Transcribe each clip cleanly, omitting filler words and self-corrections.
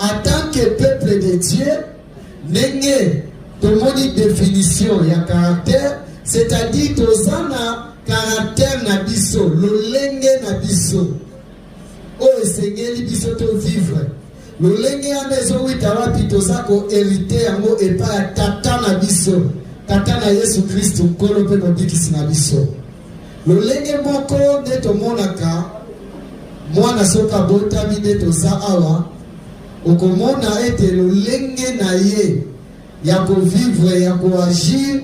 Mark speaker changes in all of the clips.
Speaker 1: En tant que peuple de Dieu, ndenge tomoni définition ya caractère, c'est-à-dire toza na caractère na biso, lolenge na biso oyo esengeli biso tovivre. Lolenge wana ezowita wapi? Toza kohériter yango epai ya tata na biso, tata na Yesu Kristu, Nkolo mpe Mobikisi na biso. Lolenge moko nde tomonaka mwana soki abotami, nde toza awa, okomona ete lolenge na ye ya kovivre, ya koagir,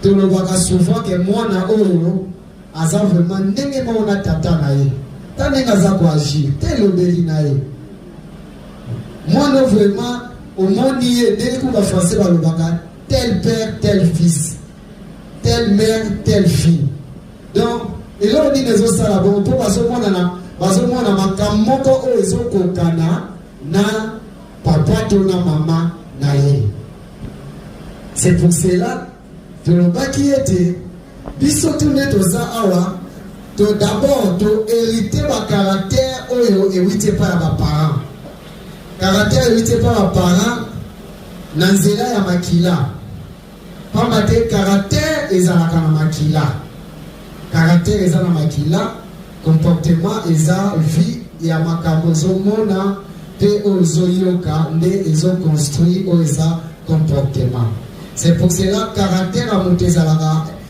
Speaker 1: tolobaka souvent ke mwana oyo aza vraiment ndenge moko na tata na ye. Ta ndenge aza koagir, te elobeli na ye, mwana vraiment omoni ye ndenge ku bafrançais balobaka: tel père, tel fils, telle mère, telle fille. Donc eloko nini ezosala bongo? Mpo bazomonana, bazomona makambo moko oyo ezokokana na papa to na mama na ye. C'est pour cela tolobaki ete biso tu nde toza awa, to d'abord tohériter bacaractère oyo ewiti epai ya baparent. Caractère ewiti epai ya baparent na nzela ya makila, pamba te caractère ezalaka na makila. Caractère eza na makila. Comportement eza vie ya makambo ozomona mpe oyo ozoyoka nde ezoconstruire oyo eza comportement. C'est pour cela caractère ya moto ezalaka